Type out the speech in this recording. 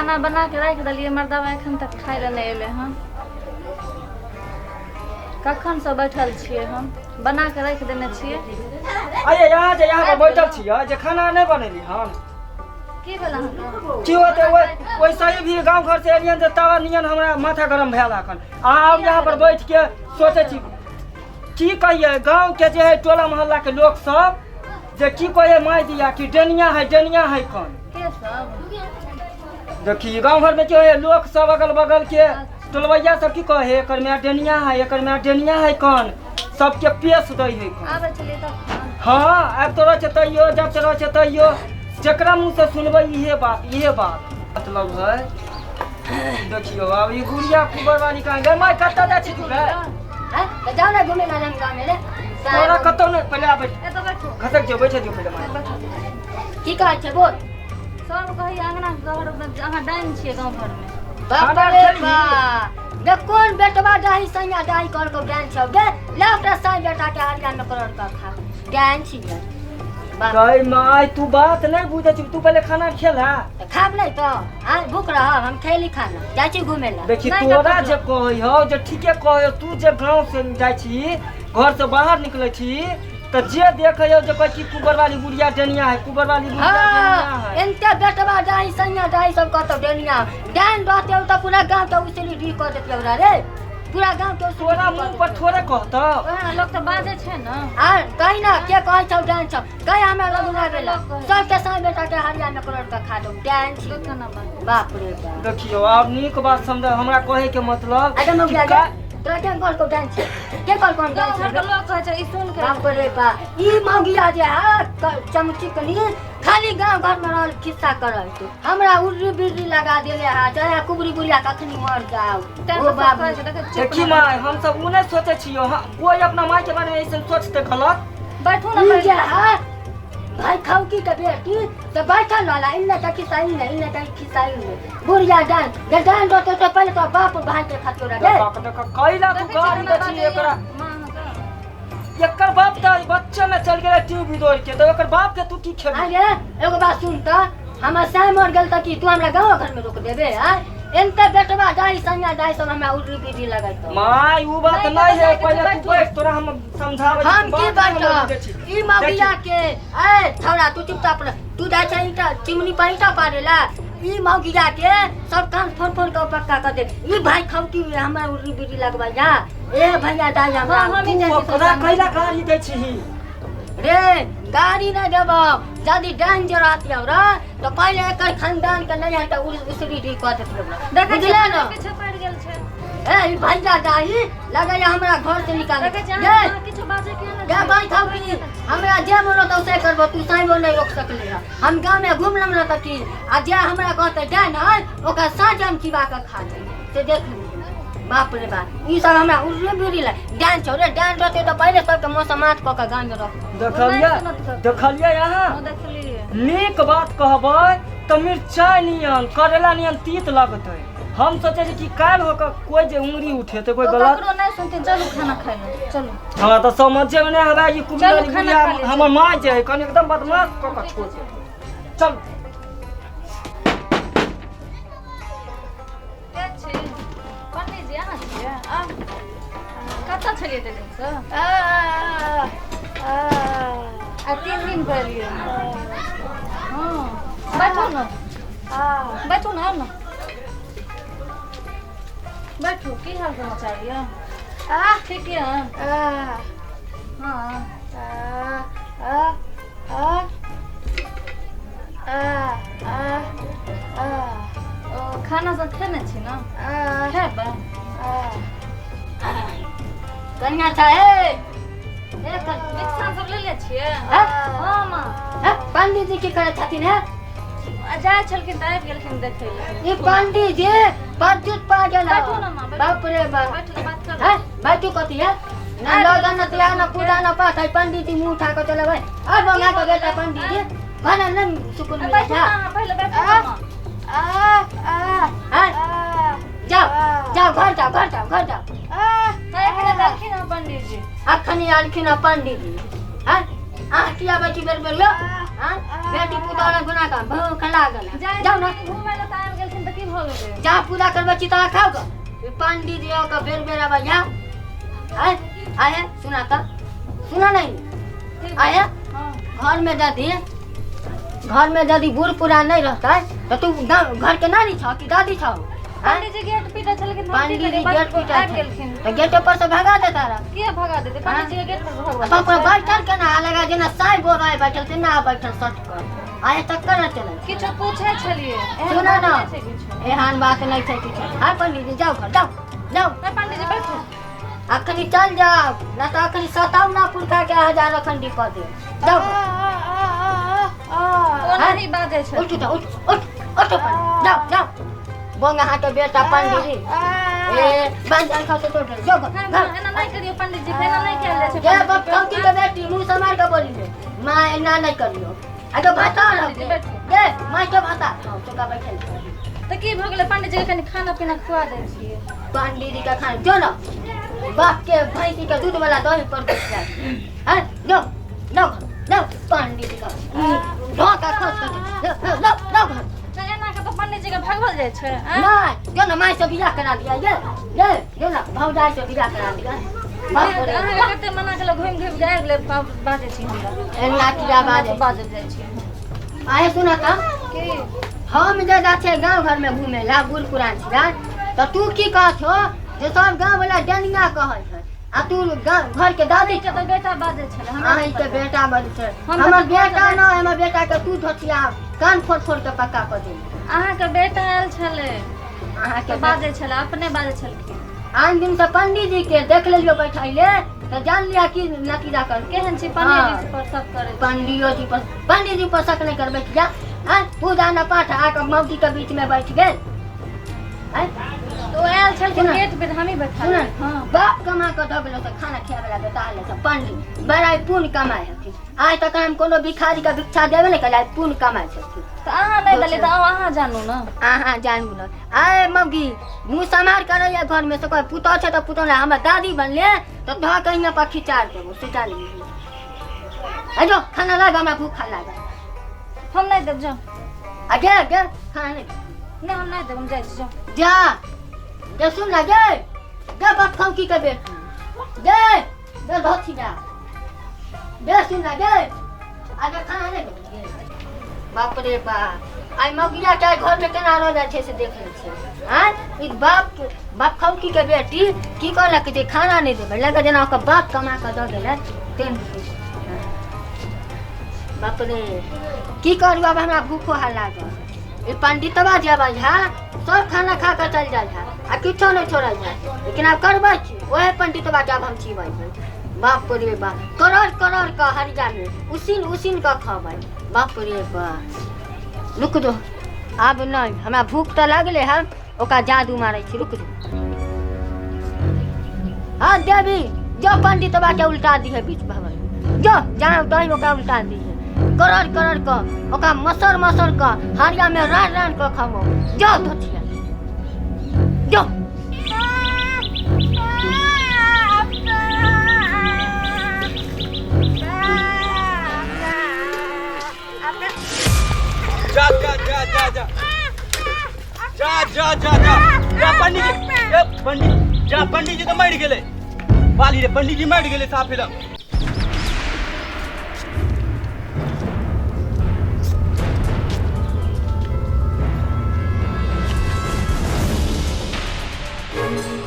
खाना बना के राखि देलियै, मर्दाबा एखन तक खाय लए नहि एलै हन। कखनसँ बैठल छियै हम, बना के राखि देने छियै। अरे यहाँ जे यहाँ पर बैठल छियै जे खाना नहि बनेली हन? की भेल अहाँके? की होतै, वैसे ही भी गाँव घर से एलियन तऽ तवा नियन हमरा माथा गरम भेल। अखन अहाँ आब यहाँ पर बैठ के सोचै छी, की कहियै, गाँव के जे है टोला मोहल्ला के लोक सब जे की कहियै माय दिया कि डेनिया है, डेनिया है कौन। के सब? देखी, गाँव घर में की होइए, लोक सब अगल बगल के टोलबैया सब की कहे, एकर माय डेनिया है, एकर माय डेनिया है कौन, सबके पेश दै है कौन। आबै छलियै तखन? हाँ, आबि तो रहै छै तैयो, जब रहै छै तैयो, जकरा मुँह से सुनबै इहे बात, इहे बात। मतलब है, देखियौ आब ई गुड़िया कुबर वाली कहाँ गए? माय, कतऽ जाइ छी तू रे? हैं? तऽ जाओ ना घूमे ला हम गाँव में रे। तोरा कतौ नहि, पहिले आबै। एतऽ बैठू। घसक जो, बैठे जो पहिले माय। बैठू। की कहै छै बोल। सब कहैया अंगना घर अहाँ डाइन छियै गाँव घरमे। बाप खाना रे खेलही? बा, देख कोन बेटवा डाही सैया डाही कर के डाइन छौ गे। ले ओकरा साई बेटा के हरिया में करोड़ का खा डाइन छी गे। बाप। गई माय, तू बात नहि बुझै छी, तू पहिले खाना खेला। तऽ खाब नहि तऽ आँ भूख रह हम खेली खाना, जाइ छी घूमे ला। देखी, नहि तोरा कतौ। जे कहै हौ जे ठीके कहै हौ। तू जे गाँव से जाइ छी, घर से बाहर निकलै छी तऽ जे देखै हौ जे कहै छी कुबर वाली बुढ़िया डेनिया है, कुबर वाली बुढ़िया डेनिया हाँ है। एनते बेटवा डाही सैया डाही सब कहतौ डेनिया। डाइन रहते तऽ पूरा गाँव के उसली ढी कऽ देतियौ रे, पूरा गाँव के उसली। तोरा मुँह पर थोड़े कहतौ। ओएह लोक तऽ बाजै छै ने। आर कही ना, के कहै छौ डाइन छौ? कही हमरा लग ना गेला, सबके साई बेटा के हरिया में करोड़ के खा दौ डाइन छी। लोक केना बाजै? बाप रे बाप। देखियौ, आब नीक बात समझ, हमरा कहै के मतलब अरे कि मौगिया गे, तोरा के कहल को डाइन छै? के कहल कोन डाइन गाँव छै? घरके लोक कहै छै ई सुन के। बाप रे बाप, ई मौगिया जे है चमची कनी खाली गाँव घर में रहल खिस्सा करल तू हमरा उर्री बिर्री लगा देले है। चाहे कुबरी बुढ़िया कखनी मर जाओ। तैं ओ तऽ सब बाबू। कहै छै, देखै चुप देखी ना। माय, हम सब उ नहि सोचै छियौ। हाँ, कोई अपना माय के बारे में ऐसे सोचते गलत? बैठू ने ई जे पहिले। है भाई खौकी के बेटी तऽ बैठल रहला, इन्ने तक खिस्सा इन्ने, इन्ने तक खिस्सा इन्ने। बुढ़िया डान जे डान रहतौ तऽ पहिले तो बाप भाई के खातिर रे। देख देख, कैला तू देखै छियै गाड़ी केना दै छी बाजैया एकरा? माँ अहाँके। एकर बाप तऽ बच्चे में चल गेलै ट्यूब दौड़ के, तऽ एकर बाप के तू की खेबी? अरे एगो बात सुन, तऽ हमर साय मर गेल तऽ की तू हमरा गाँव घर में रोक देबे? आय एनते बेटवा डाही सैया डाही सब हमरा उर्री बीड़ी लगैतो। माय, उ बात नहि, नहीं है। तऽ पहिले बैठू। तू बैठ, तोरा हम समझाबै छी। हम की बात नहि हमर बुझै बैठब? छी। ई मौगिया के ए छौड़ा, तू चुपचाप रह। तू जाइ छै ईटा चिमनी पर ईटा पारे ला। ई मौगिया के सब कान फोन फोन के पक्का कर दे। ई भाई खौकी में हमरा उर्री बीड़ी लगबै जा। ए भैया दाई हमरा हाँ, हम ही तू जाइ छी ओकरा ससुराल। कैला गाड़ी दै छीही? रे गाड़ी नहीं देबो, यदि डाइन जे रहतियौ रे तऽ पहिले एकर खानदान के नहीं हटा उसरी ढी कऽ देतियौ। देखै छियै बुझले ने? पीछे पड़ि गेल छै। ए ई भैया दाई लगैया हमरा घर से निकाल देखै छियै गे। अहाँ किछु बाजै के ने। गे भाई खौकी, हमरा जे मन होतौ से करबो, तू साइबो नहीं रोक सकले हँ। हम गाँव में घूम लेम ना तऽ की आ जे हमरा कहते डाइन है ओकरा साँझ हम चिबा कऽ खा जाब से देख ली। बाप रे बाप, ई सब हमरा उड़ले बिड़ी ला डाइन छौ रे। डाइन रहते तऽ पहिले सबके मौसम माथ कऽ कऽ गाँव में रख। देखलियै? नहि सुनत ककरो। देखलियै अहाँ? हम देखलियै। नीक बात कहबै तऽ मिरचाइ नियन करैला नियन तीत लगतै। हम सोचै छी कि काल्हि होकर कोई जे उंगली उठेतै कोई ओ गलत। ककरो नहि सुनथिन। चलू खाना खाइ लए चलू। हमरा तऽ समझे में नहि आबै ई चलू, कुबरी खाना बुढ़िया। खा लै छी। हमर माँ जे है कनि एकदम बदमाश कऽ कऽ छोड़ देतै। चल। के छी पंडीजी? अहाँ छियै? आब कतऽ छलियै एते दिनसँ? आ 3 दिन पर एलियै। हँ, बैठू ने, बैठू ने, आउ ने, बैठू। की हाल समाचार यऽ? ठीक यऽ? हँ। ओ खाना सब खेने छी ने? खेबै? कनिया छ ए ए रिक्शा सब लेले छियै? हैं? हँ माँ। हैं? पंडीजी की करै छथिन है? आ जाइ छलखिन तऽ आबि गेलखिन देखै लए। ई पंडीजी परजुत पा गेल। बैठू ने माँ, बैठू। बाप रे बाप। बैठू तऽ बात करू। हैं? बैठू कथी है? ना लगन न तिहार न पूजा न पाठ है, पंडीजी मुँह उठा कऽ चलबै। अब मंगा कऽ बेटा पंडीजी खाना नहि सुकून मिलै बैठू छै। ने अहाँ, पहिले बैठू ने माँ। हैं? जाओ जाओ, घर जाओ, घर जाओ, घर जाओ। तऽ एखने देलखिन हँ पंडीजी। अखन आलखिन हँ पंडीजी? हैं? अहाँ किया बैठी बेर बेर यौ? हैं? बेटी पुतोह लग बना कऽ भूख लागल है। जाइ जाउ ने। घुमै लए तऽ आबि गेलखिन तऽ की भऽ गेलै? जहाँ पूजा करबै छी तहाँ खाउ ग। ई पंडित जी के बेर बेर आबै यहाँ। आए आए, सुना त, सुना नहीं आए। हाँ। घर में यदि बूढ़ पुरान नहीं रहता तो तू घर के नानी छौ कि दादी छौ? आँय? पंडित जी गेट पीटे छलखिन, हम की पंडित जी करियै? गेट पीटे आबि छै। गेलखिन। तो गेट पर से भगा देता रहा। किया भगा देते? पंडित जी के गेट पर भगवा अपन पर बैठल केना लगा, जेना साई बोल रहा बैठल तेना बैठल सट कर आए तक कर चले। किछो पूछे छलियै, एहन सुना बात ना। नहि छै किछो। एहन बात नहीं छै किछो। हाँ पंडित जी, जाओ घर, जाओ जाओ। नहि पंडित जी, बैठू। अखनी चल जाओ ना तो अखनी सताऊ ना पुरखा के हजार अखन कऽ दे, जाओ। ओ नहीं बाजै छै। उठ उठ उठ उठ उठ पंडित, जाओ जाओ। बोंग अहाँ के बेटा पंडित जी, ए बांध अंखा से तोड़ दे, जाओ घर, नहि, घर। एना नहि करियौ पंडित जी, एना नहि कयल जाइ छै। जे बाप कौकी के बेटी, मुंह समार के बोली ले माँ, एना नहीं करियो। आ तो भाता रह पंडित जी, बैठू। दे माँ के भाता खाओ, चोका बैठल। तऽ की भऽ गेलै पंडित जी के? कनि खाना पीना खुआ दै छियै। पंडित जी का खाना जो ना, बाप के भैंसी के दूध वाला दही पर बैठ जाए हैं। लो लो लो, पंडित जी का ढोका खस कर लो लो लो घर। तऽ एना के तऽ पंडित जी के भगवल जाइ छै, आँय? नहीं, जो ना माँ से बियाह करा दिया ये ये जो ना भौजाई से बियाह करा दिया, बाप रे। अहाँके कते मना केलक, घुमि घुमि के आबि गेलै, बाजै छी हमरा। एना किया बाजे? बाजल जाइ छी। आए सुना का। की? हम जे जा छै गाँव घर में घूमे ला, बूढ़ पुरान छियै, तऽ तू की कह छो जे सब गाँव वाला डनिया कहै छै आ तू गाँव घर के दादी? के तऽ बेटा बाजै छलै हमरा। अहीं के बेटा बन छै? हम तऽ हमर बेटा न, हमर बेटा के तू धोतिया कान फोड़ फोड़ के पक्का कऽ दे। अहाँके बेटा आयल छलै। अहाँके तऽ बाजै छलै, अपने बाजै छलखिन। आन दिन से पंडित जी के देख लेलियो बैठैले तऽ जान लिया कि नतीजा कर। केहन छी पंडित जी पर शक करै छी? पंडियो जी पर, पंडित जी पर शक नहीं करबै जा। आँय, पूजा न पाठ आके मौगी के बीच में बैठ गेल, आँय? तऽ ओ आयल छलखिन सुना। गेट पे, हमही बैठा सुन। हँ। बाप कमा कऽ दऽ गेलो तऽ खाना खियाबै ला बेटा आयल तऽ पंडित बड़ा पुण्य कमाइ हथिन। आइ तक हम कोनो भिखारी के भिक्षा देबे नहि करै, आइ पुण्य कमाइ छथिन। तऽ अहाँ नहि देलियै तऽ अहाँ जानू ने। अहाँ जानू ने। आय मौगी, मुँह समार करैया घर में से कोई पुतोह छै तऽ पुतोह नहि, हमर दादी बनले तऽ धऽ के हियाँ पर खिचार देबो से जान लिही। आ जो खाना लाग, हमरा भूख लागल। हम नहि देब, जाउ। आ गे गे, खाना नहि? नहि, हम नहि देब, हम जाइ छी, जाउ। जा गे, सुन ना गे गे, बटखौकी के बेटी गे गे, धोती जा गे, सुन ना गे, आगे खाना नहि देबो गे। बाप रे बाप, आइ मौगिया के घर में केना रह जाइ छै से देख लै छै। आँय, ई बाप बाप खौकी के बेटी की कहलक जे खाना नहि देबै, लगे जेना ओकर बाप कमा कऽ दऽ गेलै तेन। बाप रे, की करू आब? हमरा भूखो हा लागल। ई पंडितवा जे अबै है सब खाना खा कऽ चलि जाइ है आ किछो नहि छोड़ै है, लेकिन आब करबै की? ओहे पंडितवा के आब हम चिबै। बाप रे बाप, करोड़ करोड़ के हरिया में उसिन उसिन कऽ खबै। बाप रे बाप, रुक दो, आब नहि, हमरा भूख तऽ लागले है। ओकरा जादू मारै छी, रुक जो। हाँ देवी, जो पंडितवा के उल्टा दी है बीच भवन, जो जहाँ तहीं ओकरा उल्टा दी है, करोड़ करोड़ कऽ ओकरा मसर मसर कऽ हरिया में रान रान कऽ खबो। जो धोतिया जो। जा जा जा जा जा जा जा जा जा जा पंडित जी, ए पंडित जा, पंडित जी तऽ मरि गेलै। बाली रे, पंडित जी मरि गेलै साफ एकदम।